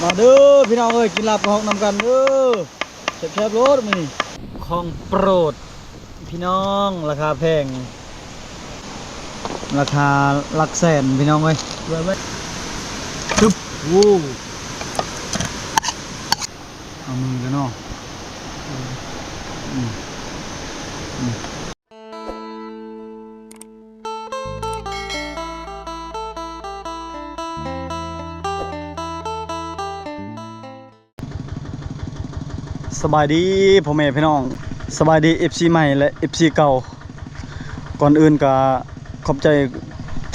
ມາເດີພີ່ນ້ອງເອີຍ ກິນລາບກະຮອກນຳກັນເດີ ແຊບໆໂລດມື້ນີ້ ຂອງໂປຣດພີ່ນ້ອງ ລາຄາແພງ ລາຄາຫຼັກແສນພີ່ນ້ອງເອີຍ ຕຶບ ໂອ້ ເອົາມືເດີເນາະ ອືມ ອືມ. ສະບາຍດີພໍ່ແມ່ພີ່ນ້ອງ ສະບາຍດີເອັຟຊີໃໝ່ ແລະ ເອັຟຊີເກົ່າ. ກ່ອນອື່ນກະຂອບໃຈ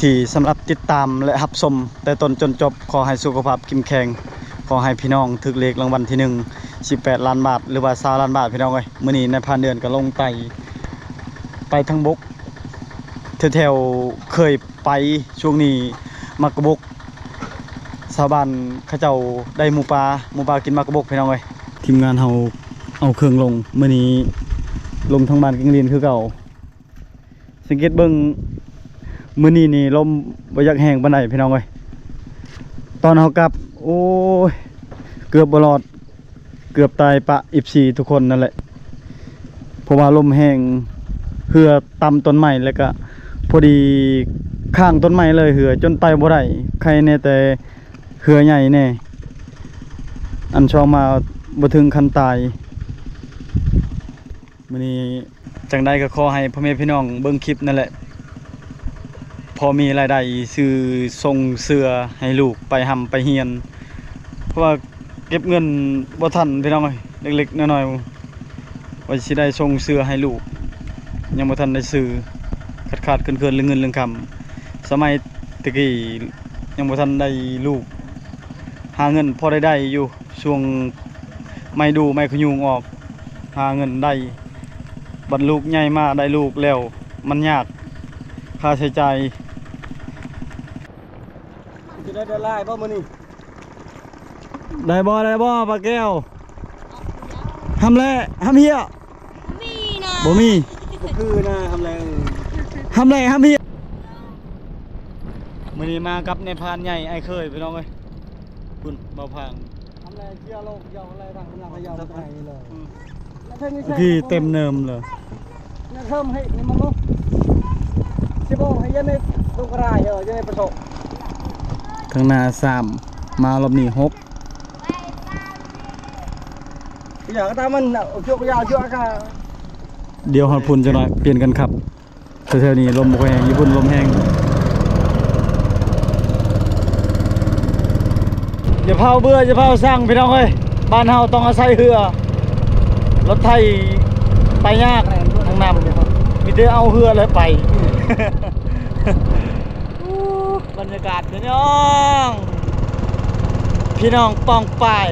ທີ່ສຳລັບຕິດຕາມ ແລະ ຮັບຊົມແຕ່ຕົ້ນຈົນຈົບ. ຂໍໃຫ້ສຸຂະພາບເຂັ້ມແຂງ, ຂໍໃຫ້ພີ່ນ້ອງຖືກເລກລາງວັນທີໜຶ່ງ ສິບແປດລ້ານບາດ ຫຼືວ່າຊາວລ້ານບາດ ພີ່ນ້ອງເອີຍ. ມື້ນີ້ນາຍພານເດືອນກະລົງໄປ ໄປທາງບົກ ແຖວໆ ເຄີຍໄປ ຊ່ວງນີ້ໝາກກະບົກ ຊາວບ້ານເຂົາເຈົ້າໄດ້ໝູປ່າ ໝູປ່າກິນໝາກກະບົກ ພີ່ນ້ອງເອີຍ. ທີມງານເຮົາເອົາເຄື່ອງລົງ ມື້ນີ້ລົງທາງບ້ານກິງລີນຄືເກົ່າ. ສັງເກດເບິ່ງ ມື້ນີ້ນີ້ລົມບໍ່ຢາກແຮງປານໃດ ພີ່ນ້ອງເອີຍ. ຕອນເຮົາກັບ ໂອ້ຍ ເກືອບບໍ່ລອດ ເກືອບຕາຍປະເອັຟຊີທຸກຄົນນັ້ນແຫຼະ ເພາະວ່າລົມແຮງ ເຮືອຕຳຕົ້ນໄມ້ ແລ້ວກະພໍດີຂ້າງຕົ້ນໄມ້ເລີຍ ເຮືອຈົນໄປບໍ່ໄດ້. ໄຄແນ່ແຕ່ເຮືອໃຫຍ່ແນ່ ອັນຊ່ອງມາບໍ່ເຖິງຂັ້ນຕາຍ. ມື້ນີ້ຈັ່ງໃດກໍຂໍໃຫ້ພໍ່ແມ່ພີ່ນ້ອງເບິ່ງຄລິບນັ້ນແຫຼະ ພໍມີລາຍໄດ້ຊື້ຊົງເສື້ອໃຫ້ລູກໄປຮ່ຳໄປຮຽນ ເພາະວ່າເກັບເງິນບໍ່ທັນພີ່ນ້ອງເອີຍ ເລັກໆນ້ອຍໆ ວ່າຊິໄດ້ຊົງເສື້ອໃຫ້ລູກ ຍັງບໍ່ທັນໄດ້ຊື້ ຂາດໆເຂີນໆເລື່ອງເງິນເລື່ອງຄຳ. ສະໄໝແຕ່ກີ້ຍັງບໍ່ທັນໄດ້ລູກ ຫາເງິນພໍໄດ້ໄດ້ຢູ່ ຊ່ວງໄມ້ດູ່ໄມ້ຂະຍຸງອອກ ຫາເງິນໄດ້ ບັດລູກໃຫຍ່ມາໄດ້ລູກແລ້ວ ມັນຍາກຄ່າໃຊ້ຈ່າຍ. ຈະໄດ້ໄດ້ຫຼາຍບໍ່ມື້ນີ້? ໄດ້ບໍ່ ໄດ້ບໍ່ ປາແກ້ວ? ຮຳແລ້ ຮຳເຮຍ ບໍ່ມີນະ ບໍ່ມີ ບໍ່ຄືນະ ຮຳແລ້ ຮຳແລ້ ຮຳເຮຍ. ມື້ນີ້ມາກັບນາຍພານໃຫຍ່ ອ້າຍເຂີຍ ພີ່ນ້ອງເອີຍ ພຸ້ນ ເບົາພາງ ທີ່ເຕັມເນີມເລີຍ ທາງໜ້າສາມ ມາລອບນີ້ຫົກ ດຽວຮອດພຸ້ນຈັກໜ້ອຍ ປ່ຽນກັນຂັບ. ແຖວໆນີ້ລົມບໍ່ຄ່ອຍແຮງ ຢູ່ພຸ້ນລົມແຮງ. ຢ່າພາວເບື່ອ ຢ່າພາວຊັງ ພີ່ນ້ອງເອີຍ ບ້ານເຮົາຕ້ອງອາໄສເຮືອ ລົດໄຖໄປຍາກ ທາງນ້ຳ ມີແຕ່ເອົາເຮືອແຫຼະໄປ. ບັນຍາກາດພີ່ນ້ອງ ພີ່ນ້ອງປ້ອງປາຍ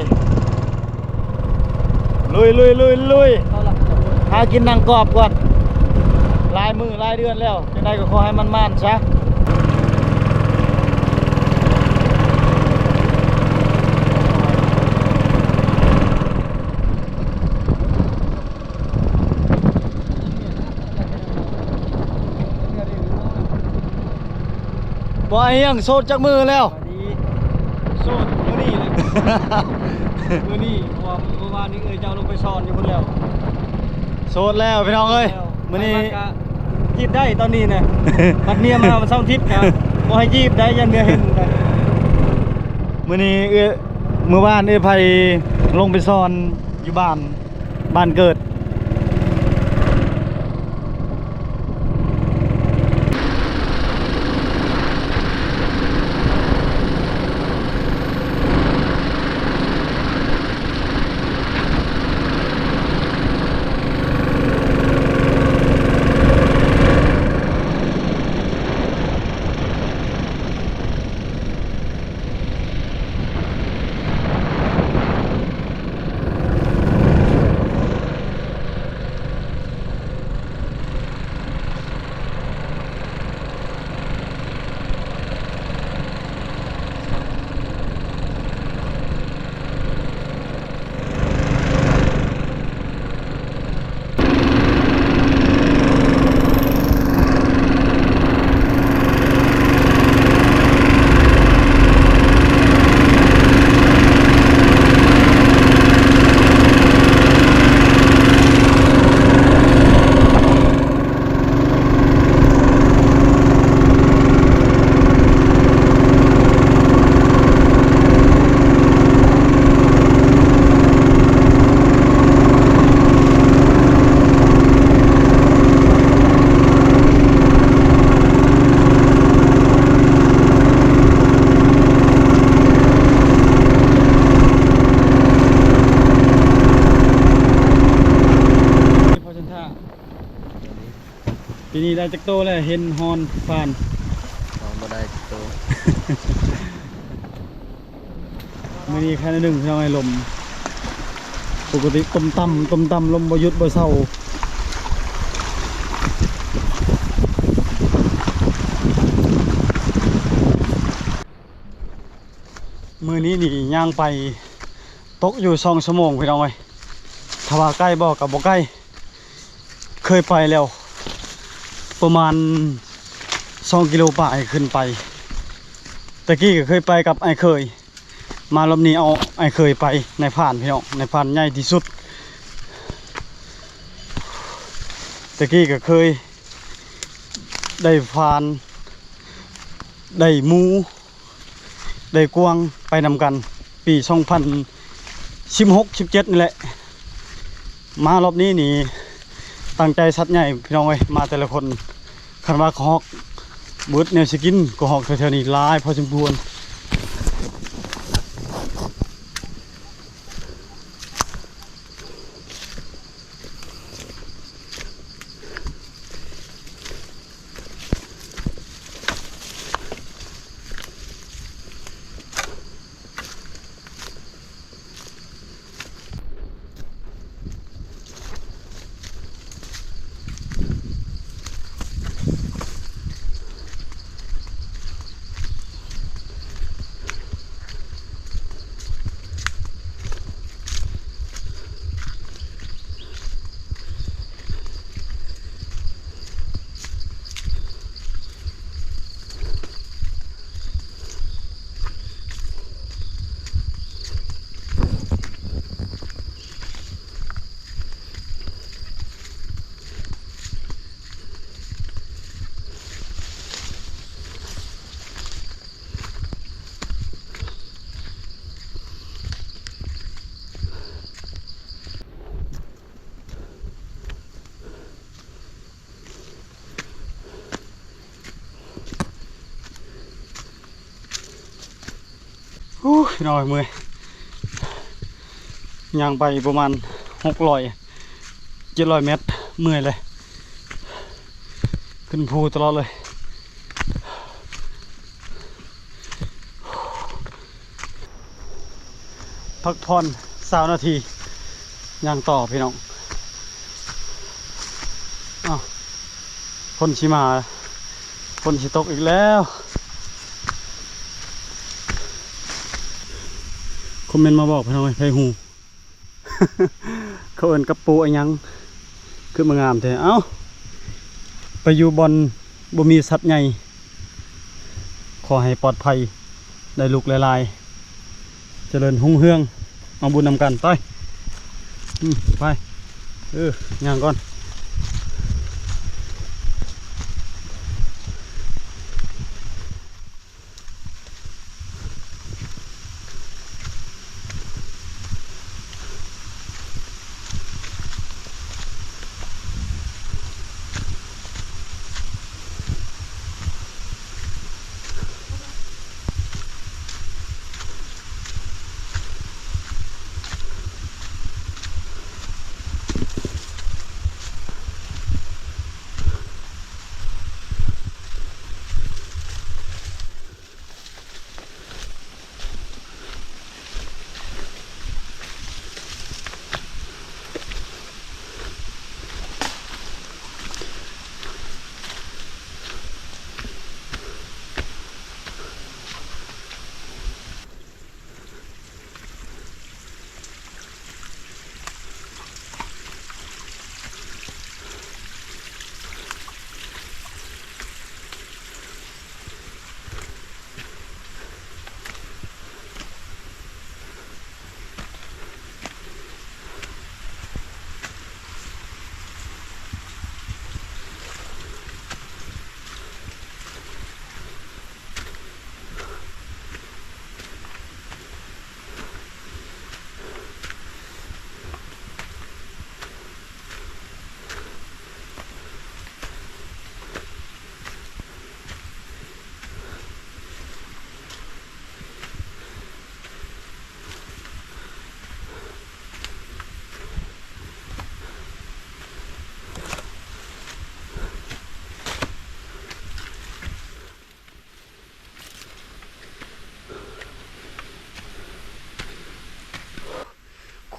ລຸຍໆໆໆ ຫາກິນນັ່ງກອບກ່ອນ ຫຼາຍມື້ຫຼາຍເດືອນແລ້ວ ຈັ່ງໃດກໍຂໍໃຫ້ໝານໆຊະ. ບໍ່ ອ້າຍຮຽງ ໂສດຈັກມື້ແລ້ວ? ໂສດມື້ນີ້ແຫຼະ ມື້ນີ້ ເພາະວ່າມື້ວານນີ້ເອື້ອຍເຈົ້າລົງໄປສອນຢູ່ພຸ້ນແລ້ວ ໂສດແລ້ວພີ່ນ້ອງເອີຍ. ມື້ນີ້ ໄປວັດກະຈີບໄດ້ຕອນນີ້ນະ ບັດເມຍມາວັນເສົາທິດກະບໍ່ໃຫ້ຈີບໄດ້ ຢ້ານເມຍເຫັນໄດ໋. ມື້ນີ້ເອື້ອຍ ມື້ວານເອື້ອຍໄພລົງໄປສອນຢູ່ບ້ານ ບ້ານເກີດ. ເ ນີ້ໄດ້ຈັກໂຕແລ້ວ? ເຫັນຮອນຟານ ເອົາບໍ່ໄດ້ຈັກໂຕ. ມື້ນີ້ໄຄໜ້ອຍໜຶ່ງ ພີ່ນ້ອງເອີຍ ລົມ ປົກກະຕິຕົມຕ່ຳ ຕົມຕ່ຳ ລົມບໍ່ຢຸດບໍ່ເຊົາ. ມື້ນີ້ນີ້ຍ່າງໄປຕົກຢູ່ສອງຊົ່ວໂມງ ພີ່ນ້ອງເອີຍ. ຖ້າວ່າໃກ້ບໍ່ ກໍບໍ່ໃກ້ ເຄີຍໄປແລ້ວ ປະມານສອງກິໂລປາຍຂຶ້ນໄປ. ແຕ່ກີ້ກໍເຄີຍໄປກັບອ້າຍເຂີຍ ມາລອບນີ້ເອົາອ້າຍເຂີຍໄປ ນາຍພານ ພີ່ນ້ອງ ນາຍພານໃຫຍ່ທີ່ສຸດ. ແຕ່ກີ້ກໍເຄີຍໄດ້ຟານ ໄດ້ໝູ ໄດ້ກວາງໄປນຳກັນ ປີສອງພັນສິບຫົກ ສິບເຈັດນີ້ແຫຼະ. ມາລອບນີ້ນີ້ຕັ້ງໃຈສັດໃຫຍ່ ພີ່ນ້ອງເອີຍ. ມາແຕ່ລະຄົນ ຄັນວ່າກະຮອກເບິດແນວຊິກິນ ກະຮອກແຖວໆນີ້ຫຼາຍພໍສົມຄວນ. ໂອ້ຍ ນ້ອຍເມື່ອຍ ຍ່າງໄປປະມານຫົກຮ້ອຍ ເຈັດຮ້ອຍແມັດ ເມື່ອຍເລີຍ ຂຶ້ນພູຕະຫຼອດເລີຍ. ພັກຜ່ອນຊາວນາທີ ຍ່າງຕໍ່ພີ່ນ້ອງ. ອ້າວ ຝົນຊິມາ ຝົນຊິຕົກອີກແລ້ວ. ຄອມເມັນມາບອກພີ່ນ້ອງເອີຍ ໃຜຮູ້. ເຂົາເອີ້ນກັບໂປອີ່ຫຍັງ ຄືມາງາມແທ້. ເອົ້າ ໄປຢູ່ບ່ອນບໍ່ມີສັດໃຫຍ່ ຂໍໃຫ້ປອດໄພ ໄດ້ລູກຫຼາຍໆ ຈະເລີນຮຸ່ງເຮືອງ ເອົາບຸນນຳກັນ ໄປ. ອືມ ໄປ ເອີ ຍ່າງກ່ອນ.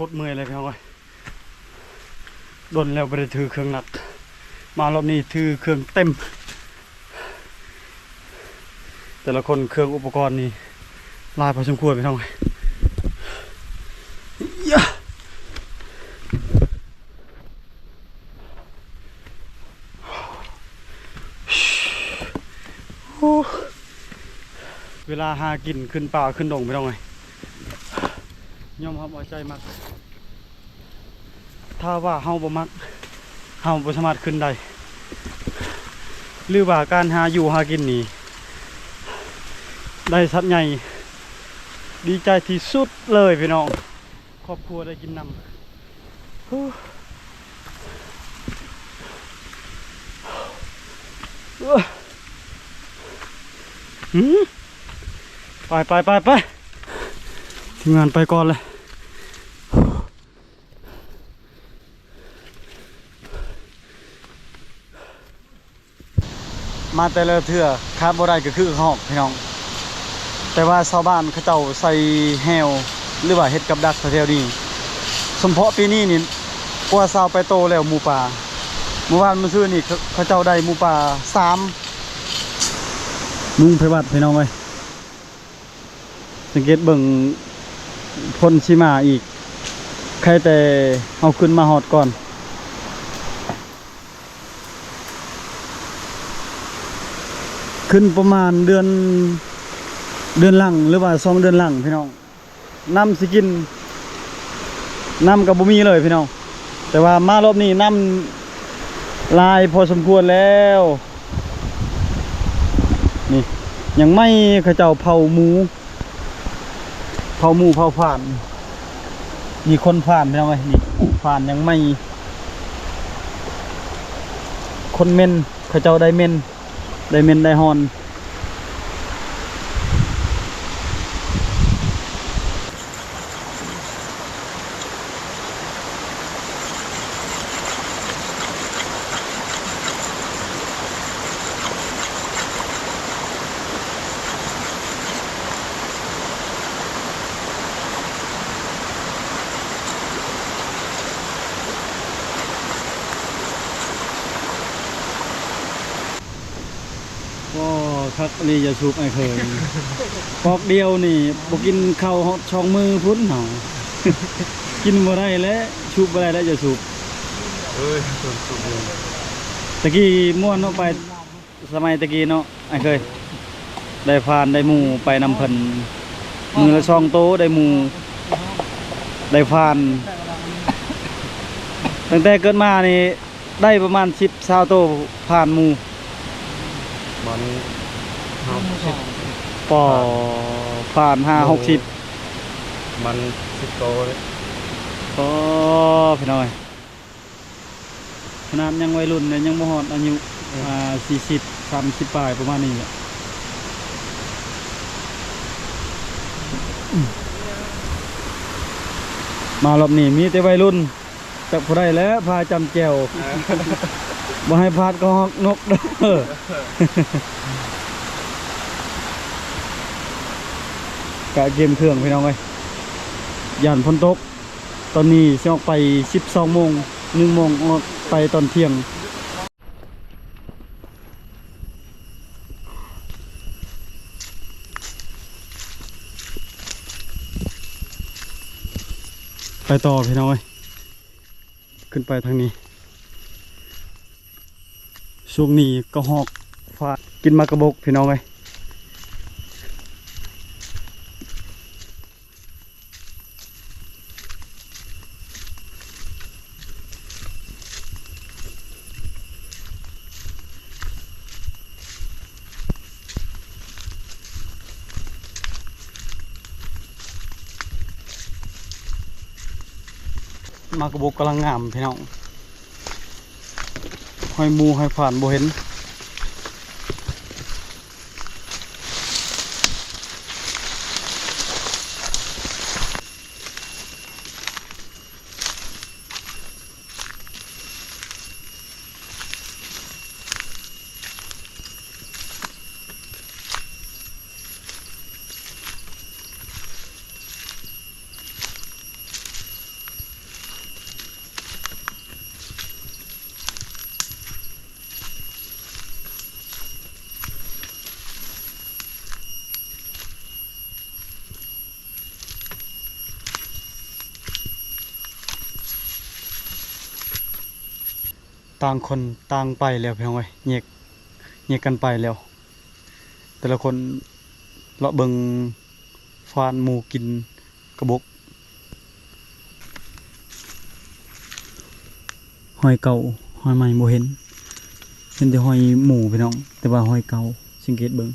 ໂຄດເມື່ອຍເລີຍພີ່ນ້ອງເອີຍ ດົນແລ້ວບໍ່ໄດ້ຖືເຄື່ອງໜັກ ມາລອບນີ້ຖືເຄື່ອງເຕັມ ແຕ່ລະຄົນເຄື່ອງອຸປະກອນນີ້ຫຼາຍພໍສົມຄວນພີ່ນ້ອງເອີຍ ເວລາຫາກິນຂຶ້ນປ່າຂຶ້ນດົງພີ່ນ້ອງເອີຍ ຍອມຮັບວ່າໃຈມັກ ຖ້າວ່າເຮົາບໍ່ມັກ ເຮົາບໍ່ສາມາດຂຶ້ນໄດ້ ຫຼືວ່າການຫາຢູ່ຫາກິນນີ້ ໄດ້ສັດໃຫຍ່ ດີໃຈທີ່ສຸດເລີຍພີ່ນ້ອງ ຄອບຄົວໄດ້ກິນນຳ ໄປໆໆໆ ທີມງານໄປກ່ອນເລີຍ ມາແຕ່ລະເທື່ອຂາດບໍ່ໄດ້ກໍຄືຮອກພີ່ນ້ອງ ແຕ່ວ່າຊາວບ້ານເຂົາເຈົ້າໃສ່ແຮ້ວ ຫຼືວ່າເຮັດກັບດັກແຖວໆນີ້ ສົມເພາະປີນີ້ນີ້ກວ່າຊາວປາຍໂຕແລ້ວໝູປ່າ ມື້ວານມື້ຊືນນີ້ເຂົາເຈົ້າໄດ້ໝູປ່າສາມ ມຸງໄພວັດພີ່ນ້ອງເອີຍ ສັງເກດເບິ່ງ ຝົນຊິມາອີກ ໄຄແຕ່ເຮົາຂຶ້ນມາຮອດກ່ອນ ຂຶ້ນປະມານເດືອນ ເດືອນຫຼັງ ຫຼືວ່າສອງເດືອນຫຼັງພີ່ນ້ອງ ນ້ຳຊິກິນ ນ້ຳກໍບໍ່ມີເລີຍພີ່ນ້ອງ ແຕ່ວ່າມາລອບນີ້ນ້ຳຫຼາຍພໍສົມຄວນແລ້ວ ນີ້ ຍັງໃໝ່ ເຂົາເຈົ້າເຜົາໝູ ເຜົາໝູເຜົາຟານ ມີຄົນຟານພີ່ນ້ອງເອີຍ ນີ້ຟານຍັງໃໝ່ ຄົນເມັນ ເຂົາເຈົ້າໄດ້ເມັນ ໄດ້ເມັນໄດ້ຮອນ ໂອ້ ຄັກອີ່ຫຼີຢາສູບອ້າຍເຂີຍ ປອກດຽວນີ້ບໍ່ກິນເຂົ້າຮອດສອງມື້ພຸ້ນເຮົາ ກິນບໍ່ໄດ້ແລ້ວ ສູບບໍ່ໄດ້ແລ້ວຢາສູບ ເອີຍ ສູບ ສູບ ຕະກີ້ມ່ວນເນາະ ໄປສະໄໝຕະກີ້ເນາະ ອ້າຍເຂີຍ ໄດ້ຟານໄດ້ໝູໄປນຳເພິ່ນ ມື້ລະສອງໂຕ ໄດ້ໝູ ໄດ້ຟານ ຕັ້ງແຕ່ເກີດມານີ້ ໄດ້ປະມານສິບ ຊາວໂຕ ຟານໝູ ມັນຫ້າຫົກສິບ ປໍ ຟານຫ້າຫົກສິບ ມັນສິບໂຕເດ້ ປໍ ພີ່ນ້ອງເອີຍ ຂະໜາດຍັງໄວລຸ້ນນະ ຍັງບໍ່ຮອດອາຍຸ ອືມ ອ່າ ສີ່ສິບ ສາມສິບປາຍ ປະມານນີ້ແຫຼະ ມາລອບນີ້ມີແຕ່ໄວລຸ້ນ ຈັກຜູ້ໃດແຫຼະພາຈຳແຈ່ວ ເອີ ບໍ່ໃຫ້ພາດກໍຮອກນົກເດີ ກະກຽມເຄື່ອງພີ່ນ້ອງເອີຍ ຢ້ານຝົນຕົກ ຕອນນີ້ຊິອອກໄປສິບສອງໂມງ ໜຶ່ງໂມງອອກໄປຕອນທ່ຽງ. ໄປຕໍ່ພີ່ນ້ອງເອີຍ ຂຶ້ນໄປທາງນີ້ ຊ່ວງນີ້ກະຮອກຟ້າ ກິນໝາກກະບົກພີ່ນ້ອງເອີຍ. ໝາກກະບົກກຳລັງງາມພີ່ນ້ອງ ຮອຍໝູຮອຍຟານບໍ່ເຫັນ. ຕ່າງຄົນຕ່າງໄປແລ້ວພີ່ນ້ອງເອີຍ ແຍກ ແຍກກັນໄປແລ້ວ ແຕ່ລະຄົນເລາະເບິ່ງຟານໝູກິນກະບົກ. ຮອຍເກົ່າຮອຍໃໝ່ບໍ່ເຫັນ ເຫັນແຕ່ຮອຍໝູພີ່ນ້ອງ ແຕ່ວ່າຮອຍເກົ່າ ສັງເກດເບິ່ງ.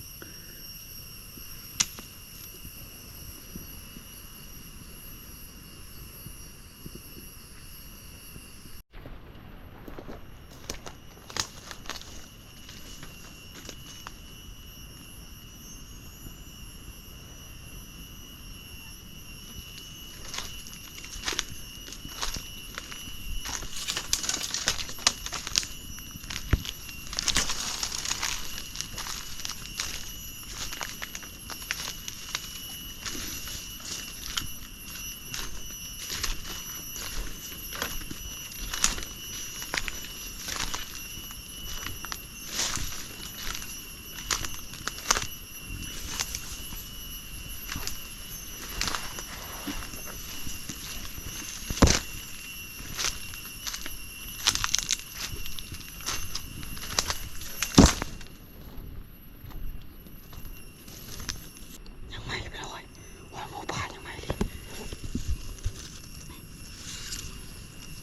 ຍັງໃໝ່ຢູ່ເລີຍ ໂອ້ຍ ໝູປ່າຍັງໃໝ່ເລີຍ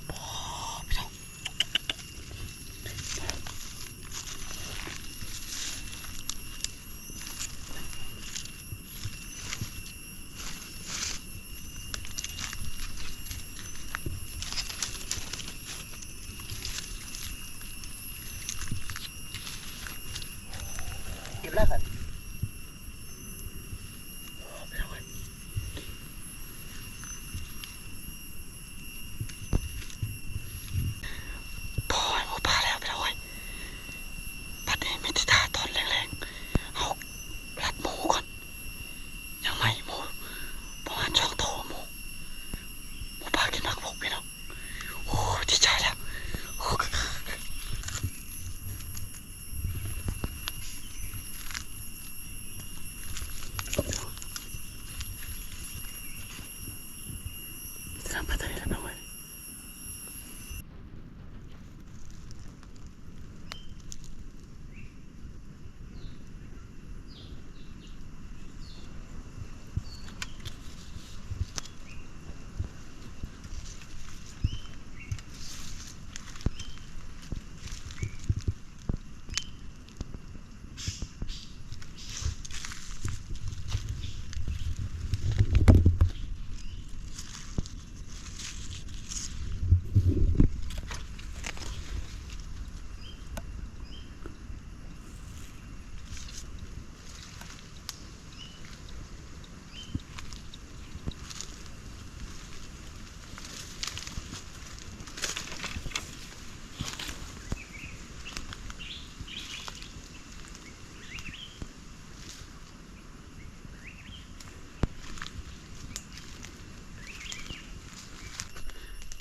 ໂອ້ ພີ່ນ້ອງ. ເກັບແລ້ວຊັ້ນ ໂອ້ຍ ໝູປ່າແລ້ວພີ່ນ້ອງເອີຍ ບັດນີ້ມີແຕ່ຖ້າຕອນແລງໆ ເຮົາລັດໝູກ່ອນ ຍັງໃໝ່ໝູ ປະມານສອງໂຕໝູ ໝູປ່າກິນໝາກບົກພີ່ນ້ອງ ໂອ້ ດີໃຈແລ້ວ ໂອ້ ສະໜາມປາຕານີ້ແຫຼະພີ່ນ້ອງເອີຍ.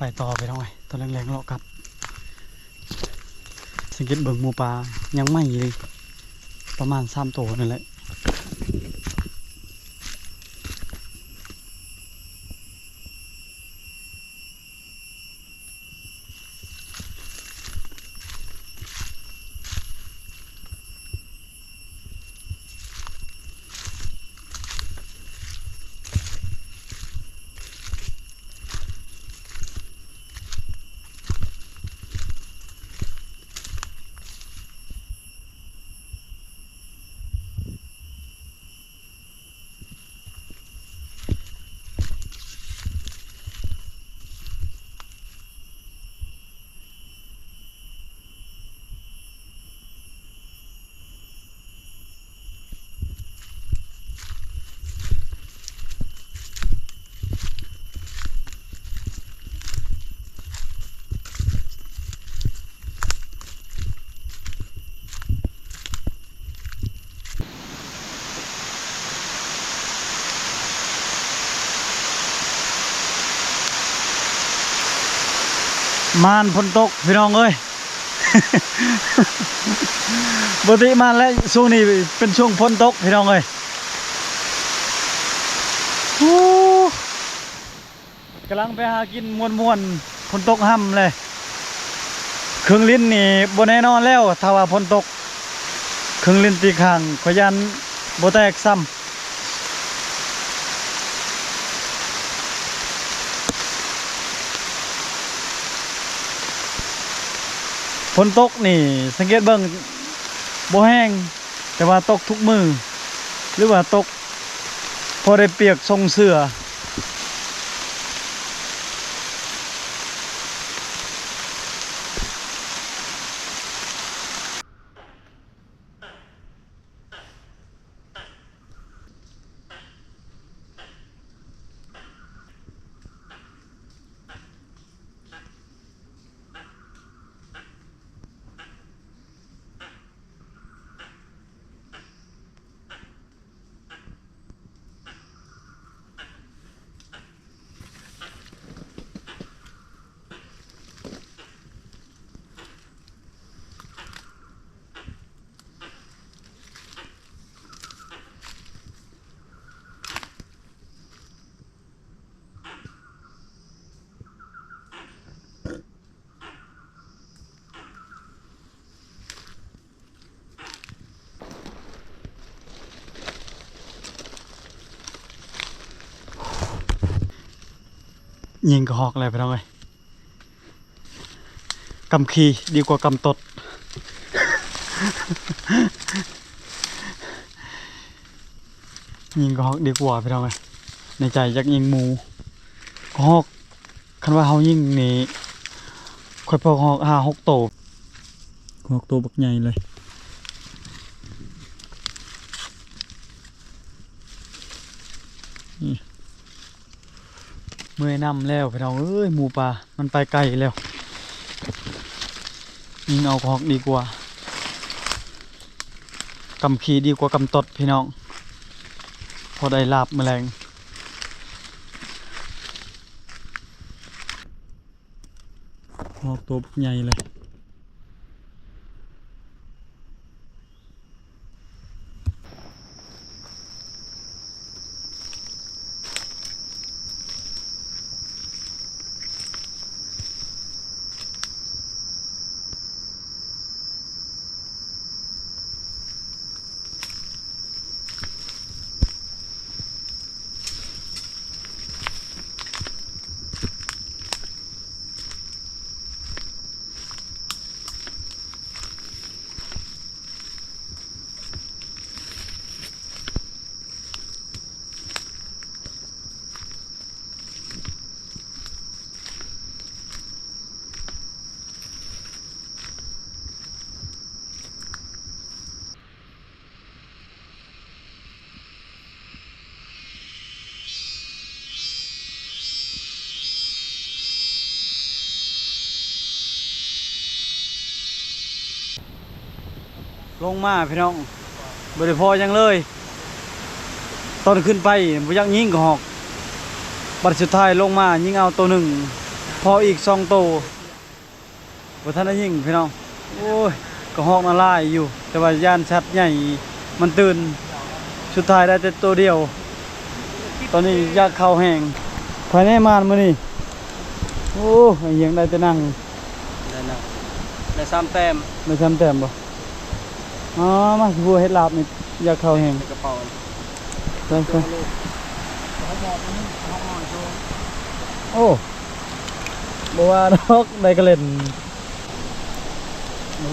ໄປຕໍ່ພີ່ນ້ອງເອີຍ ຕອນແລງໆເລາະກັບ ສັງເກດເບິ່ງໝູປ່າຍັງໃໝ່ຢູ່ເລີຍ ປະມານສາມໂຕນັ້ນແຫຼະ. ມ່ານຝົນຕົກພີ່ນ້ອງເອີຍ ປົກກະຕິມ່ານແຫຼະ ຊ່ວງນີ້ເປັນຊ່ວງຝົນຕົກພີ່ນ້ອງເອີຍ ໂອ້ ກຳລັງໄປຫາກິນມ່ວນໆ ຝົນຕົກຮ່ຳເລີຍ. ເຄື່ອງຫຼິ້ນນີ້ບໍ່ແນ່ນອນແລ້ວ ຖ້າວ່າຝົນຕົກ ເຄື່ອງຫຼິ້ນຕີຂ້າງ ຂ້ອຍຢ້ານບໍ່ແຕກຊ້ຳ. ຝົນຕົກນີ້ ສັງເກດເບິ່ງ ບໍ່ແຮງ ແຕ່ວ່າຕົກທຸກມື້ ຫຼືວ່າຕົກພໍໄດ້ປຽກຊົງເສື້ອ. ຍິງກະຮອກແລ້ວ ພີ່ນ້ອງເອີຍ. ກຳຂີ່ດີກວ່າກຳຕົດ. ຍິງກະຮອກດີກວ່າ ພີ່ນ້ອງເອີຍ. ໃນໃຈຢາກຍິງໝູ. ກະຮອກ ຄັນວ່າເຮົາຍິງນີ້ ຂ້ອຍພໍກະຮອກຫ້າຫົກໂຕ. ກະຮອກໂຕບັກໃຫຍ່ເລີຍ. ນີ້ ເມື່ອຍນຳແລ້ວ ພີ່ນ້ອງເອີຍ. ໝູປ່າມັນໄປໄກແລ້ວ. ຍິງເອົາກະຮອກດີກວ່າ. ກຳຂີ່ດີກວ່າກຳຕົດ ພີ່ນ້ອງ. ພໍໄດ້ລາບມື້ແລງ. ຮອກໂຕບັກໃຫຍ່ເລີຍ. ລົງມາພີ່ນ້ອງ ບໍ່ໄດ້ພໍຫຍັງເລີຍ. ຕອນຂຶ້ນໄປບໍ່ຢາກຍິງກະຮອກ ບັດສຸດທ້າຍລົງມາຍິງເອົາໂຕໜຶ່ງ ພໍອີກສອງໂຕ. ບໍ່ທັນໄດ້ຍິງພີ່ນ້ອງ. ໂອ້ຍ ກະຮອກນະຫຼາຍຢູ່ ແຕ່ວ່າຢ້ານສັດໃຫຍ່ມັນຕື່ນ. ສຸດທ້າຍໄດ້ແຕ່ໂຕດຽວ. ຕອນນີ້ຢາກເຂົ້າແຮງ. ໃຜແນ່ມານມື້ນີ້. ໂອ້ ໄອ້ຮຽງໄດ້ແຕ່ນັ່ງ. ໄດ້ນັ່ງ ໄດ້ສາມແຕ້ມ. ໄດ້ສາມແຕ້ມບໍ່? ອໍ ມາ ຊິເຮັດລາບນີ້ ຢາກເຂົ້າແຮງ. ໃສ່ກະເປົາ ໃສ່ ໃສ່. ໂອ້ ບໍ່ວ່າດອກ ໄດ້ກະເຫຼັ້ນ. ໂອ້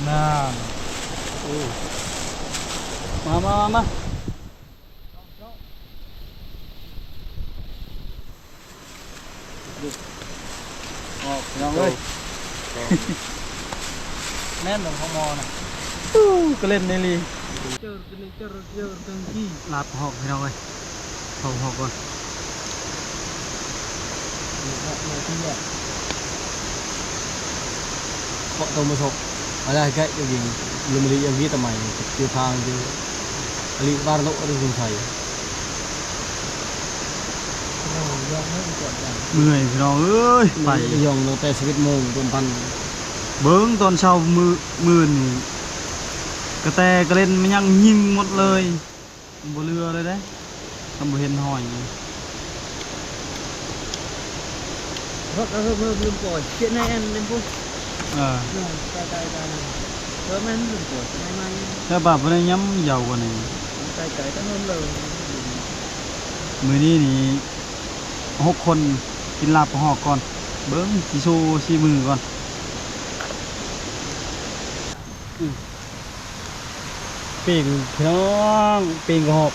ນານ. ໂອ້ ມາ ມາ ມາ ມາ. ອອກ ພີ່ນ້ອງເອີຍ. ໂອ້ ແມ່ນບໍ່ ຂອງໝໍນະ? ໂອ້ ກະເຫຼັ້ນອີ່ຫຼີ. ລາບກະຮອກ ພີ່ນ້ອງເອີຍ. ເອົາກະຮອກກ່ອນ. ເຄາະຕົວມາສົກ ອາໄລໄກ ກະຍິງ ລຸມມະລີ ອາວິຕະໄມ ເຈອທາງ ເຈອອາລີ ບາຣໂນ ອາຣີ ສົງໄຊ. ເມື່ອຍພີ່ນ້ອງເອີຍ ໄປ ໄປຍ່ອງຕັ້ງແຕ່ສິບເອັດໂມງຕົ້ນພັນ. ເບິ່ງຕອນເຊົ້າມື້ ມື້ນີ້ ກະແຕກະເລັນມັນຍັງຍິງໝົດເລີຍ ບໍ່ເຫຼືອເລີຍເດ້ ຄັນບໍ່ເຫັນຫອຍ. ເພາະກະເພີ່ມເພີ່ມລືມປ່ອຍ ເຂດໃນອັນນັ້ນພຸ້ນ ເອີ ເອີ ໄກໆ ໄກ ເພີ່ມແມ່ນລືມປ່ອຍ ໃໝ່ໆ ແຕ່ວ່າບໍ່ໄດ້ຍຳຢາວກວ່ານີ້ ໄກໆ ກະເພີ່ມເລີຍ ມື້ນີ້ນີ້ ຫົກຄົນ ກິນລາບປາຫອກກ່ອນ ເບິ່ງ ຊິໂຊສີມືກ່ອນ. ປີ້ງພີ່ນ້ອງ ປີ້ງກະຫອກ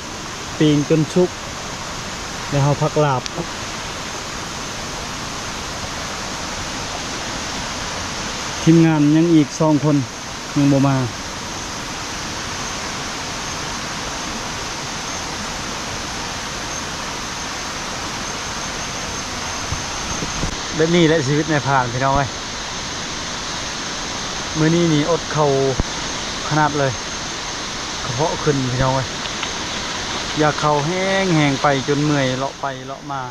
ປີ້ງຈົນສຸກ ແລ້ວເຮົາພັກລາບ ທີມງານຍັງອີກສອງຄົນ ຍັງບໍ່ມາ ແບບນີ້ແຫຼະຊີວິດນາຍພານ ພີ່ນ້ອງເອີຍ. ມື້ນີ້ນີ້ອົດເຂົ້າຂະໜາດເລີຍ ກະເພາະຂຶ້ນພີ່ນ້ອງເອີຍ ຢາກເຂົ້າແຮງໆ ໄປຈົນເມື່ອຍ ເລາະໄປເລາະມາ.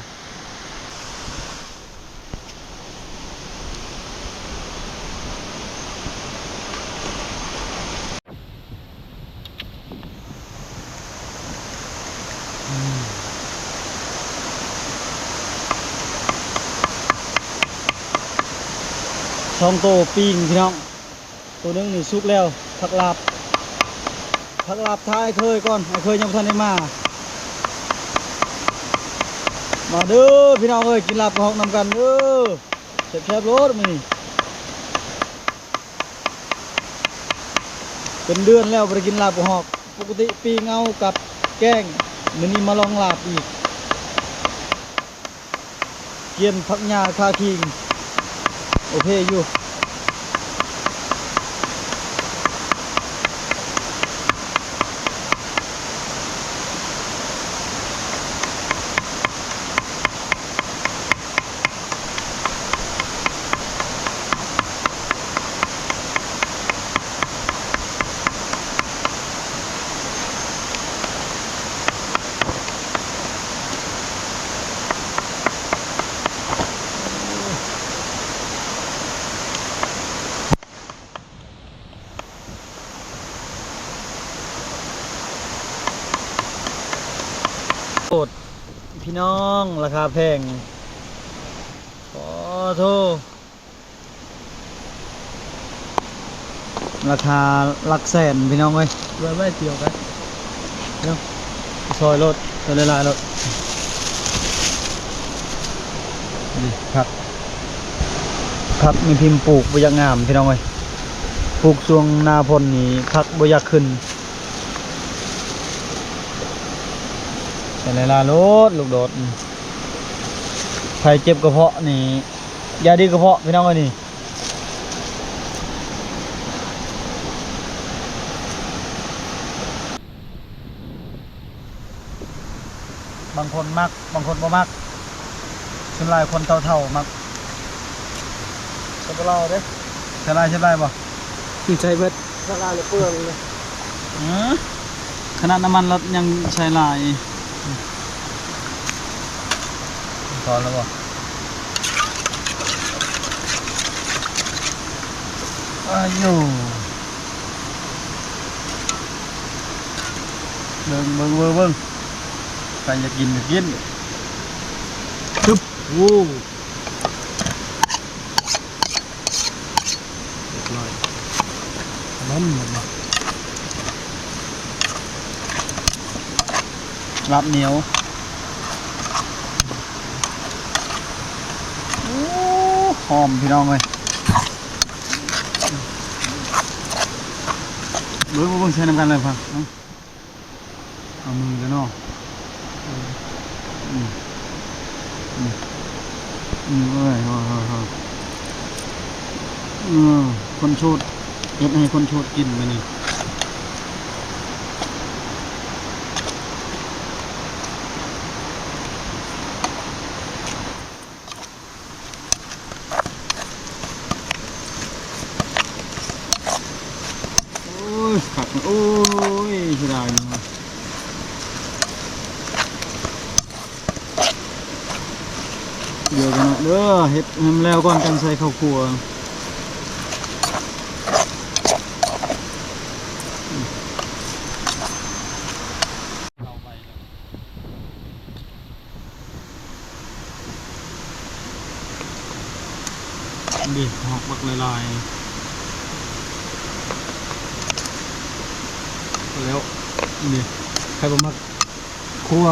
ສອງໂຕປີ້ງພີ່ນ້ອງ ໂຕໜຶ່ງນີ້ສຸກແລ້ວ ຜັກລາບ ຜັກລາບຖ້າອ້າຍເຄີຍກ່ອນ ອ້າຍເຄີຍຍັງບໍ່ທັນໄດ້ມາ ມາເດີພີ່ນ້ອງເອີຍ ກິນລາບກະຫອກນຳກັນເດີ ແຊບໆ ໂລດມື້ນີ້. ເປັນເດືອນແລ້ວບໍ່ໄດ້ກິນລາບກະຫອກ ປົກກະຕິປີ້ງເອົາກັບແກງ ມື້ນີ້ມາລອງລາບອີກ ກຽນຜັກຫຍ້າຄາຄີງ ໂອເຄຢູ່. ໂອດ ພີ່ນ້ອງ ລາຄາແພງ ຂໍໂທ ລາຄາຫຼັກແສນພີ່ນ້ອງເອີຍ ເບິ່ງໄວ້ດຽວກັນ ເນາະ ຊອຍໂລດ ຊອຍຫຼາຍໆໂລດ ນີ້ຜັກ ຜັກແມ່ພິມປູກບໍ່ຢາກງາມພີ່ນ້ອງເອີຍ ປູກຊ່ວງໜ້າຝົນນີ້ຜັກບໍ່ຢາກຂຶ້ນ ໃສ່ຫຼາຍໆໂລດ ລູກໂດດ ໃຜເຈັບກະເພາະນີ້ ຢາດີກະເພາະພີ່ນ້ອງເອີຍນີ້ ບາງຄົນມັກ ບາງຄົນບໍ່ມັກ ສ່ວນຫຼາຍຄົນເຖົ້າໆມັກ ແຊບຫຼາຍເດ້ ແຊບຫຼາຍ ແຊບຫຼາຍບໍ່? ໃສ່ເບິດ ແຊບຫຼາຍເປືອງເລີຍ ເອີ ຂະໜາດນ້ຳມັນລະຍັງໃສ່ຫຼາຍ ພໍແລ້ວບໍ່? ອາໂຢ ເບິ່ງ ເບິ່ງ ເບິ່ງ ເບິ່ງ ໃຜຢາກກິນກະກິນ ປຶບ ໂອ້ ຮຽບຮ້ອຍ ນັ້ນແມ່ນບໍ່? ລາບໜຽວ ໂອ້ ຫອມພີ່ນ້ອງເອີຍ ເບິ່ງ ເບິ່ງ ເບິ່ງ ໃສ່ນຳກັນເລີຍ ເອົາມືແລ້ວເນາະ ອືມ ອືມ ອືມ ເອີຍ ເອີ ເອີ ເອີ ເອີ ຄົນໂສດ ເຮັດໃຫ້ຄົນໂສດກິນມື້ນີ້. ໂອ້ຍ ຄັກ ໂອ້ຍ ເສຍດາຍເນາະ ດຽວກັນເນາະເດີ ເຮັດໃຫ້ມັນແລ້ວກ່ອນ ຈັ່ງໃສ່ເຂົ້າຄົ່ວ. ເຂົ້າໄປແລ້ວ. ນີ້ ຫອກບັກຫຼາຍໆ ແລ້ວນີ້ ໃຜບໍ່ມັກຄົວ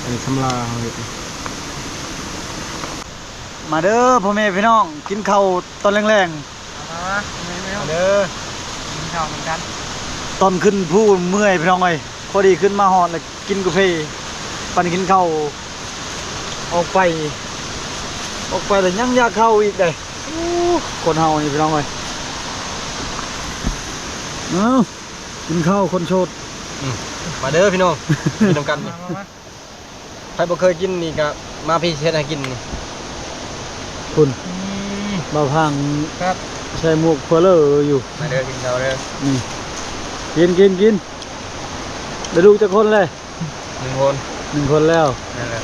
ອັນນີ້ສຳລາເຮົາເຮັດ. ມາເດີພໍ່ແມ່ພີ່ນ້ອງ ກິນເຂົ້າຕອນແລງໆ. ມາ ມາ ມາ ມາເດີ ກິນເຂົ້ານຳກັນ. ຕອນຂຶ້ນພູເມື່ອຍພີ່ນ້ອງເອີຍ ພໍດີຂຶ້ນມາຮອດແລ້ວກິນກາເຟ ປັນກິນເຂົ້າ ອອກໄປ ອອກໄປແລ້ວຍັງຢາກເຂົ້າອີກເດ້. ໂອ້ ຄົນເຮົານີ້ພີ່ນ້ອງເອີຍ ເອົ້າ ກິນເຂົ້າຄົນໂສດ. ອືມ ມາເດີພີ່ນ້ອງ ກິນນຳກັນນີ້ ມາ ມາ ມາ. ໃຜບໍ່ເຄີຍກິນນີ້ກະມາພີ້ ຊິເຮັດໃຫ້ກິນນີ້. ພຸ້ນ ອືມ ບ່າວພັງ ແຊບ ໃສ່ໝວກເຟອເລີຢູ່. ມາເດີ ກິນເຂົ້າເດີ. ນີ້ ກິນ ກິນ ກິນ. ໄດ້ລູກຈັກຄົນແລ້ວ? ໜຶ່ງຄົນ ໜຶ່ງຄົນແລ້ວ. ນັ້ນແຫຼະ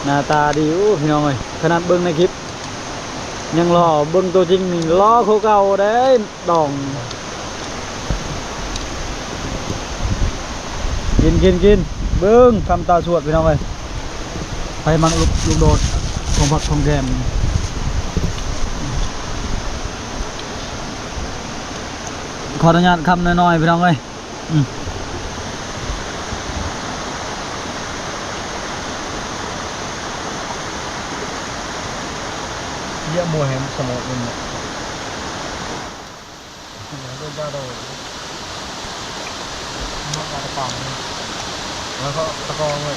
ໜ້າຕາດີ. ໂອ້ ພີ່ນ້ອງເອີຍ ຂະໜາດເບິ່ງໃນຄລິບຍັງຫຼໍ່ ເບິ່ງຕົວຈິງນີ້ຫຼໍ່ກວ່າເກົ່າເດ້. ດອງ ກິນ ກິນ ກິນ. ເບິ່ງຄຳຕາສວດພີ່ນ້ອງເອີຍ ໃຜມັກລູກ ລູກໂດດຂອງຜັກຂອງແກມ ຂໍອະນຸຍາດຄຳນ້ອຍໆ ພີ່ນ້ອງເອີຍ. ອືມ ເຍາະໝູ່ແຮມສະໝອກນີ້ແຫຼະ. ໂດຍຈາໂດຍ ມັກອາຕະປາງ ແລ້ວກໍຕະກອງເວີຍ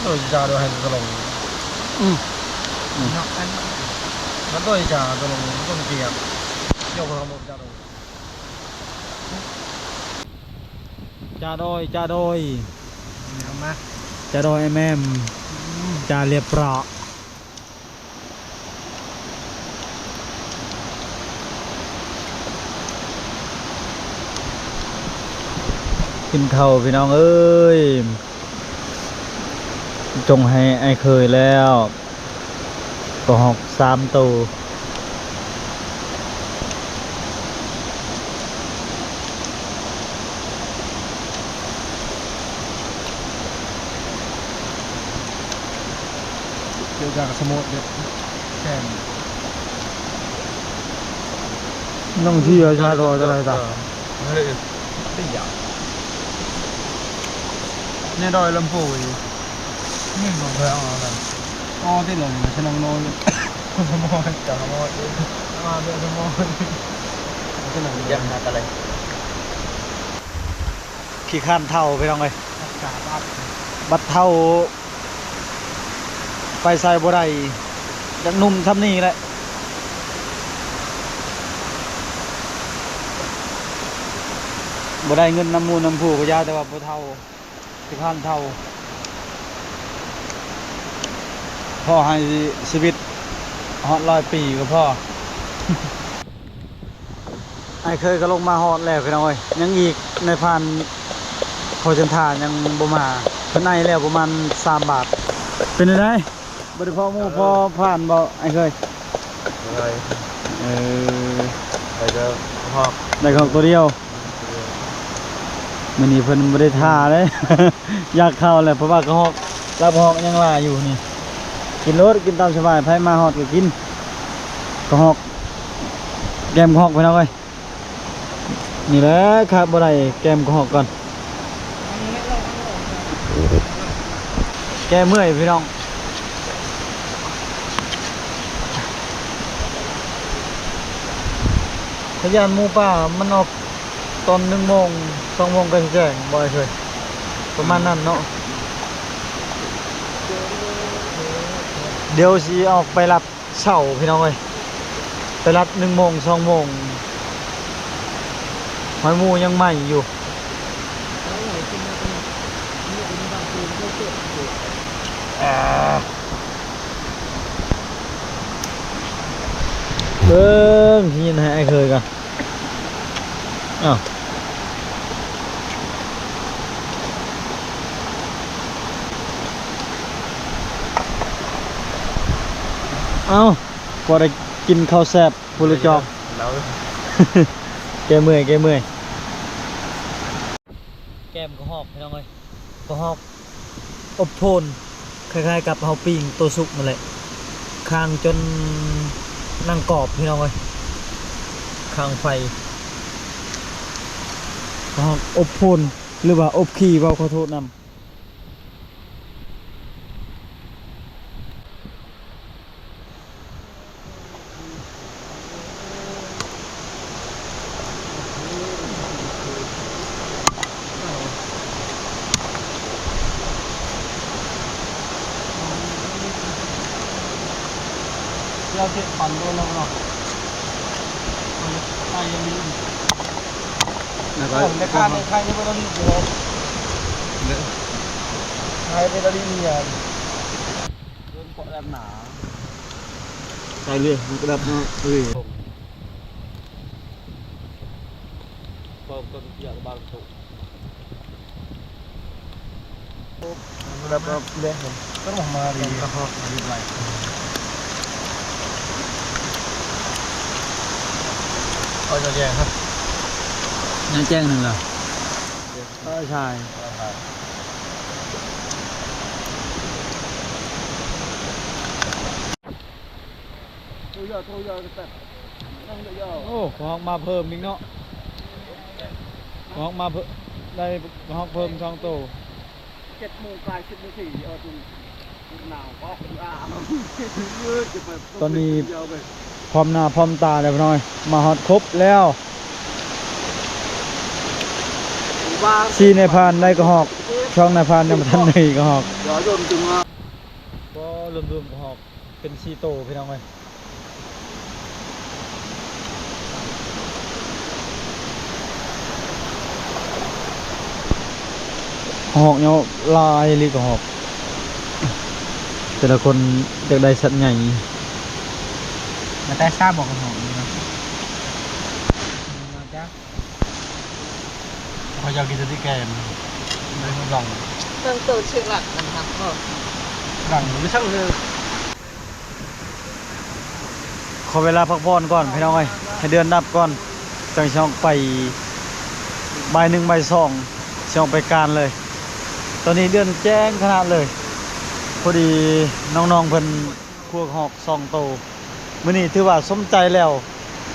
ໂດຍຈາໂດຍໃຫ້ຕະລົງ. ອືມ ອືມ ມັນໂດຍຈາຕະລົງ ມັນຕ້ອງກຽມ ໂຍກໄປທາງໂດຍຈາໂດຍ ຈາໂດຍ ຈາໂດຍ ນີ້ເອົາມາ ຈາໂດຍ ແອມແອມ ອືມ ຈາລຽບເປາະ. ກິນເຂົ້າພີ່ນ້ອງເອີຍ ຈົ່ງໃຫ້ອ້າຍເຄີຍແລ້ວ ກະຮອກສາມໂຕ. ເຈົ້າຈາກສະໝົດເດ້ ແຊມ ນ້ອງທີ່ເຈົ້າຈາກກໍຈະໄດ້ຕາ ເອີ ເອີ ຕິຢາ ໃນດອຍລຳໂພງຢູ່ ນີ້ບໍ່ເຄີຍເອົາແລ້ວ ອໍ ຕິດແລ້ວນີ້ ສະໜັງໂນ ສະໝໍ ຈາກສະໝໍ ມາເດີ ສະໝໍ ສະໜັງໂນ ຢາກຫາກະໄລ. ຂີ້ຄ້ານເຖົ້າພີ່ນ້ອງເອີຍ ບັດເຖົ້າໄປໃສບໍ່ໄດ້ ຢາກໜຸ່ມຊ່ຳນີ້ແຫຼະ ບໍ່ໄດ້ເງິນນຳໝູ່ນຳຜູ້ກໍຢ່າ ແຕ່ວ່າບໍ່ເຖົ້າ ຂີ້ຄ້ານເຖົ້າ ຂໍໃຫ້ຊີວິດຮອດຮ້ອຍປີກໍພໍ. ອ້າຍເຄີຍກໍລົງມາຮອດແລ້ວພີ່ນ້ອງເອີຍ ຍັງອີກນາຍພານເຂົາຈັນທາຍັງບໍ່ມາ ເພິ່ນໄອແລ້ວປະມານສາມບາດ. ເປັນຈັ່ງໃດ ບໍ່ໄດ້ພໍໝູ່ພໍພານບໍ່ອ້າຍເຄີຍ? ບໍ່ໄດ້ ເອີ ໄດ້ແຕ່ຮອກ ໄດ້ຮອກໂຕດຽວ. ມື້ນີ້ເພິ່ນບໍ່ໄດ້ຖ້າເດ້ ຢາກເຂົ້າແຫຼະ ເພາະວ່າກະຮອກ ລາບກະຮອກຍັງຫຼາຍຢູ່ນີ້ ກິນໂລດ ກິນຕາມສະບາຍ ໃຜມາຮອດກໍກິນ ກະຮອກ ແກມກະຮອກພີ່ນ້ອງເອີຍ. ນີ້ແຫຼະຂາດບໍ່ໄດ້ ແກມກະຮອກກ່ອນ ແກ້ເມື່ອຍພີ່ນ້ອງ. ພະຍານໝູປ່າມັນອອກຕອນໜຶ່ງໂມງ ສອງໂມງກໍຊິແຈ້ງບໍ່ອ້າຍເຄີຍ ປະມານນັ້ນເນາະ. ດຽວຊິອອກໄປລັດເຊົ້າພີ່ນ້ອງເອີຍ ໄປລັດໜຶ່ງໂມງ ສອງໂມງ ຫອຍໝູຍັງໃໝ່ຢູ່. ເບິ່ງ ຊິຍິນໃຫ້ອ້າຍເຄີຍກ່ອນ. ອ້າວ ເອົ້າ ພໍໄດ້ກິນເຂົ້າແຊບ ຜູ້ລະຈອກ ແກ້ເມື່ອຍ ແກ້ເມື່ອຍ. ແກມກະຮອກພີ່ນ້ອງເອີຍ ກະຮອກອົບໂທນ ຄ້າຍໆກັບເຮົາປີ້ງໂຕສຸກນັ້ນແຫຼະ. ຄ້າງຈົນໜັງກອບ ພີ່ນ້ອງເອີຍ ຄ້າງໄຟ ກະຮອກອົບໂພນ ຫຼືວ່າອົບຂີ້ ເວົ້າຂໍໂທດນຳ. ລາວເຮັດປັນໂດນແລ້ວເນາະ ໄປຍັງມີ ແລ້ວກໍ ແມ່ຄ້າໃນໄທຍັງບໍ່ໄດ້ລີດຢູ່ເນາະ ໄທບໍ່ໄດ້ລີດເມຍ ເດີນເກາະແຫຼມໜາ ໃສ່ເລີຍ ມັນກະດັບເນາະ ເອີຍ ເປີດຕົ້ນເກຍກະບານໂຕ ກະດັບເນາະ ເດ້ ກະມາດີ ກະຮອກມາດີໄວ ເຂົາຈະແຈ້ງ ຍັງແຈ້ງໜຶ່ງລະ ເອີ ໃຊ່ ໂອ້ ຂອງເຮົາມາເພີ່ມອີກເນາະ ຂອງເຮົາມາເພີ່ມ ໄດ້ຂອງເຮົາເພີ່ມສອງໂຕ ເຈັດໂມງປາຍ ສິບໂມງ ເອີ ໜາວ ຕອນນີ້ພ້ອມໜ້າພ້ອມຕາແລ້ວພີ່ນ້ອງ ມາຮອດຄົບແລ້ວ ສີ່ນາຍພານໄດ້ກະຮອກ ສອງນາຍພານຍັງບໍ່ທັນໄດ້ກະຮອກ ກໍລວມໆກະຮອກ ເປັນສີ່ໂຕພີ່ນ້ອງເອີຍ ກະຮອກເນາະ ຫຼາຍອີ່ຫຼີກະຮອກ ແຕ່ລະຄົນຢາກໄດ້ສັດໃຫຍ່ ມາແຕ່ຊາບໍກະຮອກນີ້ນະ ມາຈາກ ຂ້ອຍຢາກກິນແຕ່ແກມ ໄດ້ຮັບລອງ ເບິ່ງໂຕຊື່ຫຼັກນຳທັກບໍ່ ຫຼັງຫຼືຊ່າງເດີ ຂໍເວລາພັກຜ່ອນກ່ອນພີ່ນ້ອງເອີຍ ໃຫ້ເດືອນດັບກ່ອນ ຈັ່ງຊິອອກໄປ ບ່າຍໜຶ່ງ ບ່າຍສອງ ຊິອອກໄປການເລີຍ ຕອນນີ້ເດືອນແຈ້ງຂະໜາດເລີຍ ພໍດີນ້ອງໆເພິ່ນ ຄົວກະຮອກສອງໂຕ ມື້ນີ້ຖືວ່າສົມໃຈແລ້ວ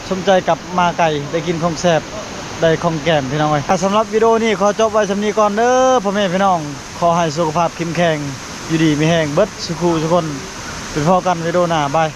ສົມໃຈກັບມາໄກ ໄດ້ກິນຂອງແຊບ ໄດ້ຂອງແກ້ມພີ່ນ້ອງເອີຍ ສຳລັບວິດີໂອນີ້ຂໍຈົບໄວ້ຊ່ຳນີ້ກ່ອນເດີພໍ່ແມ່ພີ່ນ້ອງ ຂໍໃຫ້ສຸຂະພາບເຂັ້ມແຂງ ຢູ່ດີມີແຮງເບິດສູ່ຄູ່ສູ່ຄົນ ໄປພໍ້ກັນວິດີໂອໜ້າ ບາຍ.